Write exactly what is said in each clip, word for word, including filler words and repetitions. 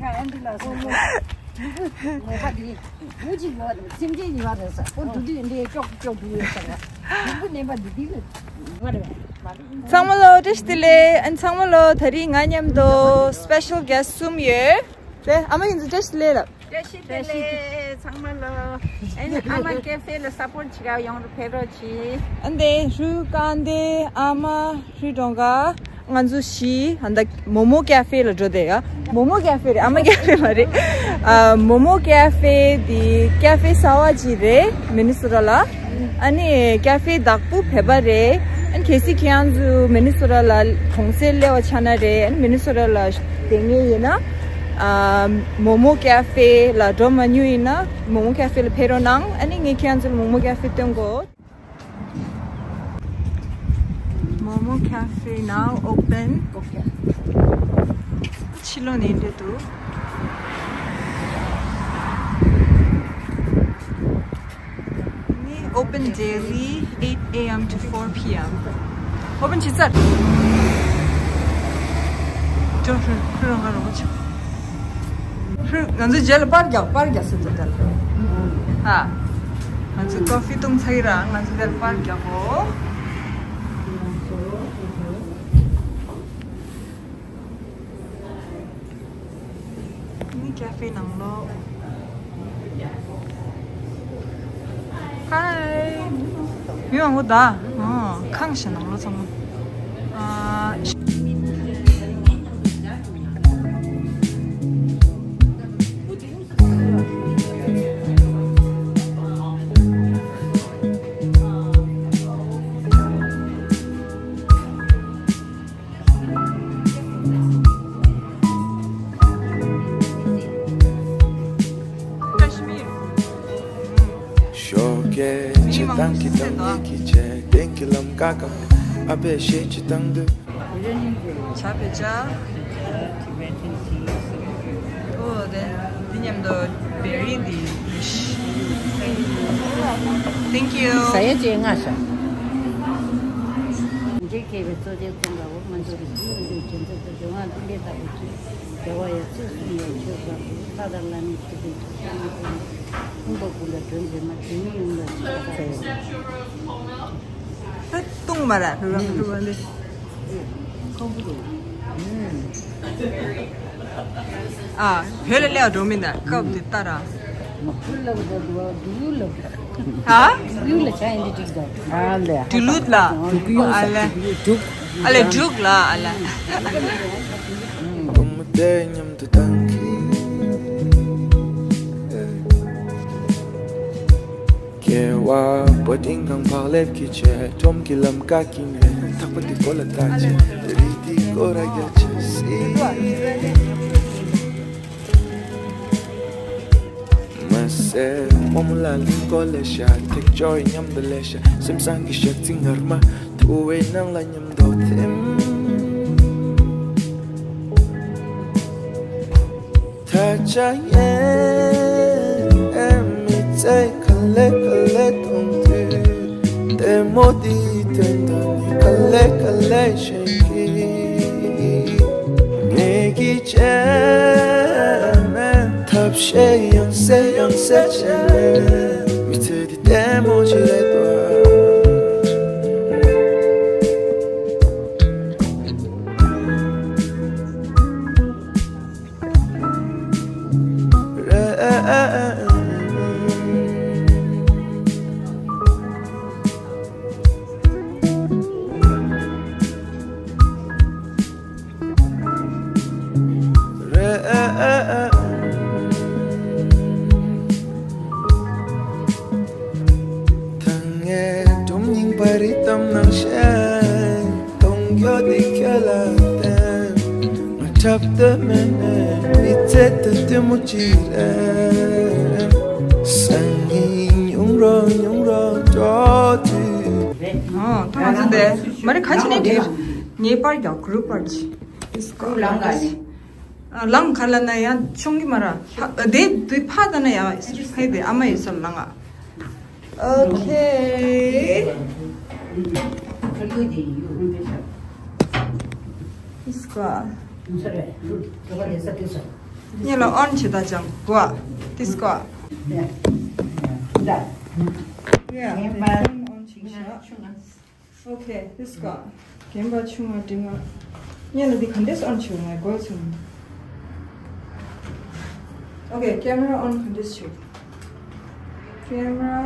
ཨ་འདི་ལ་སོང་ནས་ནད་པ་འདི་བུ་གཅིག་ཡོད་རེད། སེམས་ཅན་ཡོད་རེད་ཟེར། ཁོ་འགྲོ་དུས་འདི་ཅོག་ཅོག་འགྲོ་ཡོད་ཟེར་བ། ནུས་པ་ནད་པ་འདི་འདི་ལ་ཡོད་རེད། ཚང་མ་ལོ་བཀྲ་ཤིས་བདེ་ལེགས། ཨ་ནི་ཚང་མ་ལོ་ད་རིང་ང་མཉམ་དུ་special guest གསུམ་ཡོད་རེད། ཨ་མ་ཡིན་ཚོ་བཀྲ་ཤིས་བདེ་ལེགས་ལབ། བཀྲ་ཤིས་བདེ་ལེགས་ཚང་མ་ལོ། ཨ་ནི་ཨ་མ་ཀེ་ཧྥེ་ལ་སཔོར་ཊི་བྱེད་ག་ཡོང་རུ་ཕེབས་རོགས་གྱིས། ཨ་འདི་ཧྲུའུ་དཀར་མདའ། ཨ་མ་ཧྲུའུ་སྒྲོལ་དཀར། ང་ཚོ་བཞི། ཨ་འདི་མོ་མོ་ཀེ་ཧྥེ་ལ་འགྲོ་བསྡད་ཡ། མོ་མོ་ཀེ་ཧྥེ་རེད། ཨ་མ་ཀེ་ཧྥེ་མ་རེད། ཨ་མོ་མོ་ཀེ་ཧྥེ་འདི་ཀེ་ཧྥེ་གསར་པ་ཅིག་རེད། མི་ནི་སོ་ཊ་ལ། ཨ་ནི་ཀེ་ཧྥེ་བདག་པོ་བོད་པ་རེད། ཨ་ནི་གལ་སྲིད་ཁྱེད་རང་ཚོ་མི་ནི་སོ་ཊ་ལ་གུང་སེང་སླེབས་པ་ཆགས་ན་རེད། ཨ་ནི་མི་ནི་སོ་ཊ་ལ་བསྡད་མཁན་ཡིན་ན། ཨ་མོ་མོ་ཀེ་ཧྥེ་ལ་འགྲོ་མ་མྱོང་ཡིན་ན་མོ་མོ་ཀེ་ཧྥེ་ལ་ཕེབས་རོགས་གནང་། ཨ་ནི་ངས་ཁྱེད་རང་ཚོ་ལ་མོ་མོ་ཀེ་ཧྥེ་སྟོན་གོ། མོ་མོ་ཀེ་ཧྥེ་now open. ཕྱི་ལོགས་ནས་འདྲེ་འདུག་ནི་open daily eight a.m. to four p.m. Open བྱེད་ཚར། ཅོ་ཧྲུ་ཧྲུ་རང་ག་རང་ག་ཆུ། ཧྲུ་ང་ཚོ་རྗེས་ལ་པར་རྒྱག་པར་རྒྱག་ཟེར་ཏེ་དལ། ཨ། ང་ཚོ་ཀོ་ཧྥི་བཏུང་ཚར་ཡིན་ར། ང་ཚོ་དལ་པར་རྒྱག་གོ། ནི་ཀེ་ཧྥེ་ནང་ལོགས། Hi. མི་མང་པོ་གདའ། ཨོ། ཁང་ཞིག་ནང་ལོགས་ཚང་མ། ཨ། ཞོགས་ཀས་ཆེ་ཏང་གི་དམ་ཉིད་ཀྱི་ཆེ་གདན་གྱི་ལམ་ཀ་ཀ་ཨ་བས་ཤེས་ཅི་བཏང་འདུག་བྱ་བེ་བྱ། ཨོ་དེ་འདི་མཉམ་དུ་བེ་རི་འདི། Thank you. ཟ་ཡ་ཅེ་ང་ཤ། འདི་ཁེ་བའི་གཙོ་ཆེ་ཚན་པ་འོ་ང་ཚོ་རིགས་འདི་འདི་ཁྱེད་ཚོ་ཚོ་ལྗོན་དབང་ཀུན་ལས་ལྟ་བུ་ཅིག་རྒྱལ་བ་ཡ་ཚེ་གསུམ་ཡ་ཆོས་བཟང་པོ་ལྷ་དང་བླ་མའི་ཆོས་ཀྱི་ཐུགས་སྲས་ཀུན་ལ་ཕུང་པོ་ཀུན་ལ་སྒྲོན་མཛད་མ་དྲི་མེད་ཡུམ་ལ་ཕྱག་འཚལ། ཧེ་ཏུང་མ་ར་ཧུ་རང་ཧུ་རང་ལེ། ཨ་བོད་ལ་སླེབས་འགྲོ་མིན་ད་སྐབས་དེ་ལྟ་ར། ཧུ་ལབ་ད་དུ་བ་དུ་ལབ། ཧ། ཡུ་ལ་ཆ་ཡིན་དེ་ཅིག་ད། ཨ་ལེ། དུ་ལུད་ལ། དུ་ཡོང་ས་ཨ་ལེ། དུ་ཡོང་ས། ཨ་ལེ་འབྲུག་ལ་ཨ་ལེ། ཀུ་མུ་དེ་མཉམ་དུ་བཏང་གི་སྐྱེ་བ་པོ་ཏིང་གང་བག་ལེབ་ཀྱི་ཆེད་ཁྲོམ་གྱི་ལམ་ཀ་ཀྱི་ནས་ཐག་པ་དེ་གོ་ལ་བཏགས་ཆེད་དེ་རིགས་དེ་གོ་ར་རྒྱ་ཆེ་སྲིད། མ་ཟད་རྨོ་མོ་ལ་ལིང་གོ་ལེ་ཤ་ཐེག་ཅོའི་མཉམ་དུ་ལེ་ཤ་སེམས་བཟང་གི་ཞག་རྩི་ངར་མ་ཐུ་བའི་ནང་ལ་མཉམ་དུ་ཐིམ། ད་ཆ་ངས་མི་ཚེ་ག་ལེ་ག་ལེ་གཏོང་དུས་ལྟད་མོ་འདིའི་དོན་དུ་ངས་ག་ལེ་ག་ལེ་ཤེས་ཀྱི། ངེད་ཀྱི་ཆེ་མེད་ཐབས་ཤེས་ཡང་སེ་ཡང་སེ་བྱས་མི་ཚེ་འདི་ལྟད་མོ་ཞིག་རེད་པ། ད་ངས་སྒྲུང་རྙིང་པ་རི་གཏམ་ནང་བཤད། གཏོང་རྒྱུ་འདི་ཁྱོད་ལ་བསྟན། ང་འཁྲབ་སྟོན་མེད་ནས་མི་ཚེ་དུ་ལྟད་མོ་ཅིག་རེད། སང་ཉིན་ཉུང་རོ་ཉུང་རོ་འགྲོ་དུས། ཨོ་ད་ང་ཚོ་འདི་མ་རེད་ག་ཅི་ནས་འདིར་ངའི་པར་རྒྱག་གུ་རུ་པར་ཅི། ཨིས་ཀོ་ལང་ག་ནས། ཨ་ལང་ག་ལ་ན་ཡང་ཆུང་གི་མ་ར། ཧ་དེ་དུས་ཕ་ད་ན་ཡང་ཧེ་དེ་ཨ་མ་ཡི་སོ་ལང་ཨ། Okay. It's good. ཉེ་ལ་on བྱེད་ད་ཅང་གོ་ཨ། This go ཨ། Yeah, yeah. Yeah, the phone on བྱེད་ཤག Okay, this go. རྒན་པ་ཆུང་བ་འབྲིང་བ། ཉེ་ལ་འདི་ག་འདྲས་on བྱེད་ང་དགོས་སོང་། Okay, camera on ག་འདྲས་བྱེད། Camera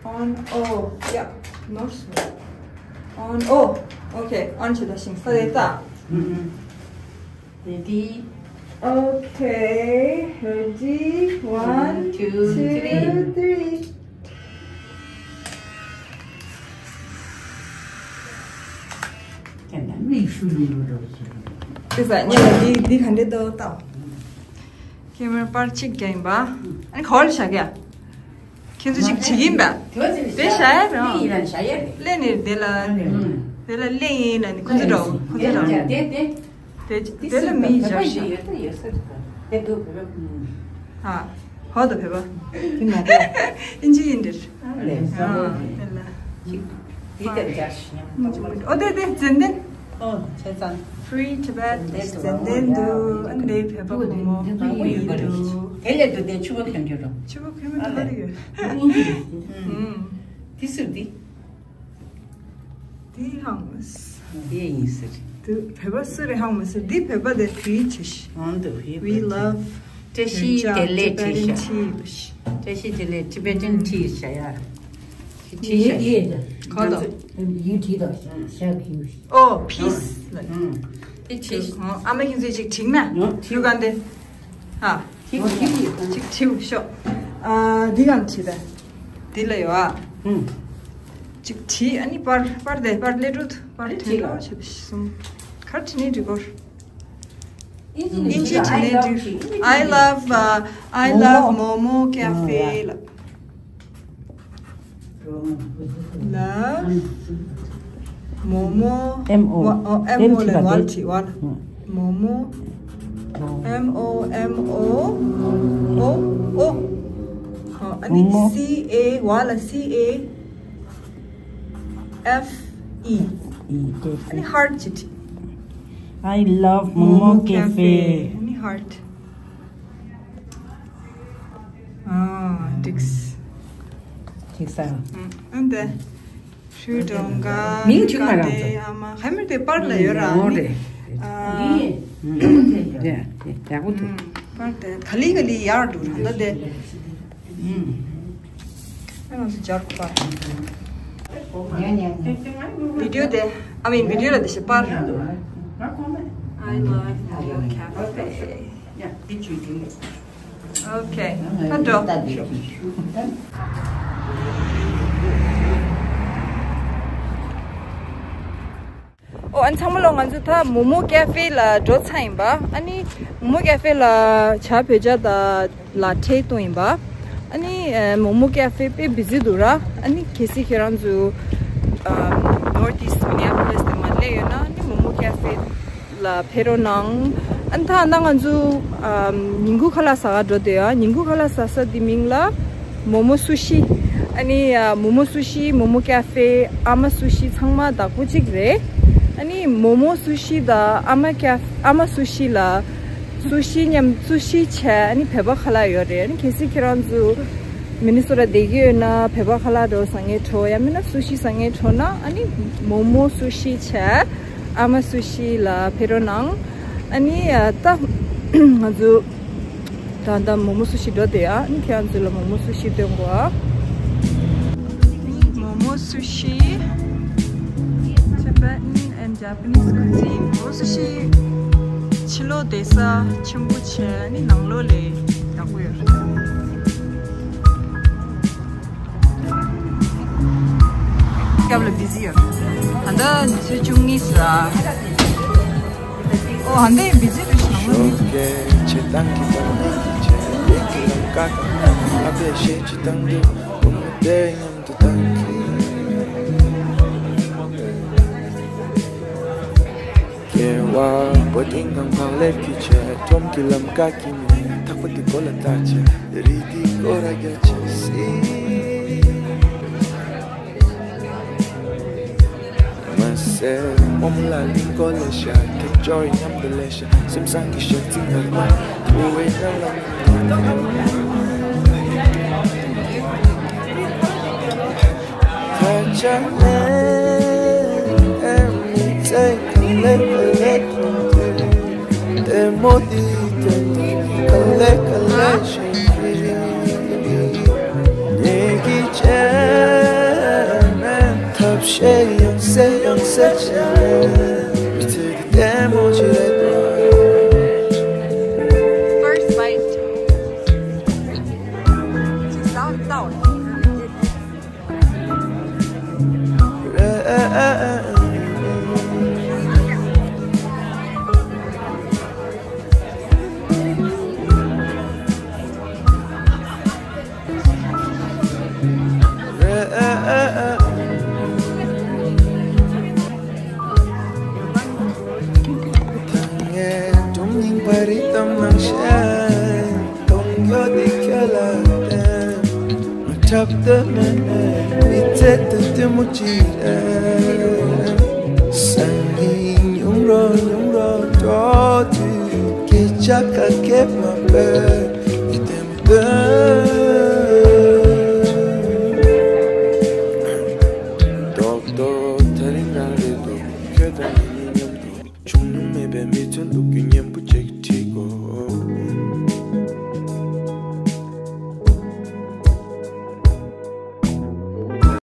on. Oh, yeah, not so. On. Oh, okay, on བྱེད་ད་ཤིང་ས་རེད་ད། Ready? Okay, ready. One, two, three. དེ་ཟ་ཉེ་ལ་འདི་འདི་ག་འདྲས་འདུག་ལྟ། ཁེ་མ་ར་པར་གཅིག་རྒྱག་ཡིན་པ། ཨ་ནི་ག་བ་ལ་བཞག་གི་ཡ། ཁྱེད་ཚོ་ཅིག་བྱེད་ཀྱིན་པ། དེ་བ་ཚེ་དེ་བཞག་ཡ་རང་། ལས་ནི་དེ་ལ། དེ་ལ་གླེང་ཡིན་ན་ནི་ཁོ་ཚོ་འདྲ་བོ་ཁོ་ཚོ་འདྲ་བོ། དེ་དེ་དེ་ལ་མི་བཞག་ཤག་ཧ། ཧོ་དོ་བེ་བ། དེ་མ་དེ། ཨིན་ཇི་ཡིན་འདིར། ཨ་ལས། དེ་ལ། དེ་ལྟར་རྒྱག་ཤིང་། ཨོ་དེ་དེ་ཛན་དན། ཨོ་བྱས་ཙང་། Free Tibet ཛན་དན་འདུག་ཨ་ནི་བོད་པ་བུ་མོ་བུ་མོ་ཡིན་འདུག་དེ་ལས་དུ་དེ་ཆུ་བོ་གྱོན་གྱོན་རོ། ཆུ་བོ་གྱོན་མི་འདུག་ཨ་ལས། དེ་སུ་དེ། དེ་ཧང་མ་སི། དེ་ཡིན་ཟེར། དེ་བོད་པ་སུ་རེད་ཧང་མ་སི། དེ་བོད་པ་དེ་བོད་ཆི་ཤི། ཧང་དུ་བོད་པ། We love བཀྲ་ཤིས་བདེ་ལེགས། Tibetan tea བཀྲ་ཤིས་བདེ་ལེགས། Tibetan tea བྱ་ཡ། ཁྱི་ཤ་ཡ། ག་དང་། ཡུ་ཁྲི་དང་ཤ་ཁྱི། ཨོ་peace ལ། དེ་ཆེ། ཨ་མ་ཁྱི་ཚོས་ཅིག་བྲིས་ན་ལུ་ག་འདི། ཧ། ཅིག་བྲིས་ཤོག་ཨ་འདི་གང་བྲིས་ད། འདི་ལ་ཡོད་ཨ། ཅིག་བྲིས་ཨ་ནི་པར་པར་དེ་པར་ལས་འགྲོ་པར་དེ་འགྲོ་བྱེད་གསུམ། གར་བྲིས་ནས་འབྲི་གོ་ཨིན་ཇི་བྲིས་ནས་འབྲི། I love uh, I love Momo Cafe ལ། Love Momo M O ལ་ཝལ་ཅི་ཝལ། Momo M O M O O O ཨ་ནི་C A ཝལ་ལ་C A F E ཨ་ནི་heart ཅིག I love Momo Cafe ཨ་ནི་heart ཨ་འགྲིགས། འགྲིགས་ས། ཨ་འདི། ཧྲུའུ་ཀྲོང་ག་མིང་ཆུང་མ་རང་ཚོ། ཨ་མ་ཧ་མི་དེ་པར་ལ་ཡོད་ར་ནི། ཨ་ཡ་ཡ་ཡག་པོ་འདུག་པར་དེ་ག་ལི་ག་ལི་ཡར་འདུག་ར་ད་དེ། ཨ་ང་ཚོ་སྦྱར་དགོས་པ། བི་ཌིའོ་དེ་ཨ་མིན་བི་ཌིའོ་ལ་དེ་ཞིག་པར། I love Momo Cafe. Okay. ད་འགྲོ། ཨོ་ཨ་ནི་ཚང་མ་ལོ་ང་ཚོ་ད་Momo Cafe ལ་འགྲོ་ཚར་ཡིན་པ། ཨ་ནི་Momo Cafe ལ་ཇ་བོད་ཇ་དང་ལ་ཊེ་བཏུང་ཡིན་པ། ཨ་ནི་Momo Cafe དཔེ་བི་ཛི་འདུག་ར། ཨ་ནི་གལ་སྲིད་ཁྱེད་རང་ཚོ་North East Minneapolis དེ་མ་སླེབས་ཡོད་ན་ཨ་ནི་Momo Cafe ལ་ཕེབས་རོགས་གནང་། ཨ་ནི་ད་ང་ཚོ་ཉིན་གུང་ཁ་ལག་ཟ་ག་འགྲོ་དེ་ཡ། ཉིན་གུང་ཁ་ལག་ཟ་ས་དེ་མིང་ལ་Momo Sushi ཨ་ནི་Momo Sushi Momo Cafe ཨ་མ་སུ་ཤི་ཚང་མ་བདག་པོ་གཅིག་རེད། ཨ་ནི་Momo Sushi དང་ཨ་མ་ཀེ་ཨ་མ་སུ་ཤི་ལ་སུ་ཤི་མཉམ་སུ་ཤི་བྱས་ཨ་ནི་བོད་པ་ཁ་ལག་ཡོད་རེད། ཨ་ནི་གལ་སྲིད་ཁྱེད་རང་ཚོ་མི་ནི་སོ་ཊ་བསྡད་ཀྱི་ཡོད་ན་བོད་པ་ཁ་ལག་འགྲོ་ཟ་ངེས་འགྲོ་ཡང་མིན་ན་སུ་ཤི་ཟ་ངེས་འགྲོ་ན་ཨ་ནི་Momo Sushi བྱས། ཨ་མ་སུ་ཤི་ལ་ཕེབས་རོགས་གནང་། ཨ་ནི་ད་ང་ཚོ་ད་ད་Momo Sushi འགྲོ་དེ་ཨ་ནི་ཁྱེད་རང་ཚོ་ལ་Momo Sushi སྟོན་དགོས་ཨ། Momo Sushi Tibetan and Japanese cuisine. Momo Sushi ཕྱི་ལོགས་བསྡད་ས་ཆེན་པོ་བྱས་ཨ་ནི་ནང་ལོགས་ལས་ཡག་པོ་ཡོད་རེད། སྐབས་ལ་བི་ཛི་ཡོད། ད་ལྟ་ཆུ་ཚོད་བཅུ་གཉིས་ཟ། ཨོ་ཧ་འདི་བི་ཛི་རེད་ཤག་ནང་ལ་མི་འདུག་སྐྱེ་བ་པོ་ཏིང་ཁང་ཁང་ལེབ་ཀྱི་ཆེ། ཁྲོམ་གྱི་ལམ་ཀ་གི་མི་ཐག་པ་གི་གོ་ལ་ལྟ་ཆེ། རི་དི་གོ་ར་རྒྱ་ཆེ་སི། མ་སི་ ཏེ་རྨོ་མོ་ལ་གླིང་སྐོར་ལས་ཤར་ཏེ་ཅོ་ཡི་མཉམ་དུ་ལས་ཤར་སེམས་བཟང་གི་ཞག་ཚི་ང་མ་ཐུ་བའི་ནང་ལ་ཁ་ཆ་ནས་ཨེ་མི་ཚེ་ག་ལེ་ག་ལེ་ཁོང་ཁྲོ་ལྟད་མོ་འདི་དོན་ག་ལེ་ག་ལེ་ཞིག་ངེད་ཀྱི་ཆེ་མེད་ཐབས་ཤེས་ཡང་སེ་ཡང་སེ་བྱས་མི་ཚེ་འདི་ལྟད་མོ་ཞིག་རེད་པ། First bite. ངས་སྒྲུང་རྙིང་པ་རིག་གཏམ་ནང་བཤད། གཏོང་རྒྱུ་འདི་ཁྱོད་ལ་བསྟན། མ་འཁྲབ་ཏུ་མེད་མི་ཚེ་འདི་ལྟད་མོ་ཅིག་རེད། སང་ཉིན་ཉུང་རོ་ཉུང་རོ་འགྲོ་དུས་སྐད་ཆ་ག་གེ་མ་སྤེལ། འདི་ལྟད་མོ་འདི་རྡོག་རྡོག་དེ་རིང་རང་རེད་འདུག་ཁྱོད་དང་ངེད་གཉིས་མཉམ་དུ། བྱུང་མྱོང་མེད་པའི་མི་ཚེ་འདུག་རྒྱུ་སྙན་པོ་ཅིག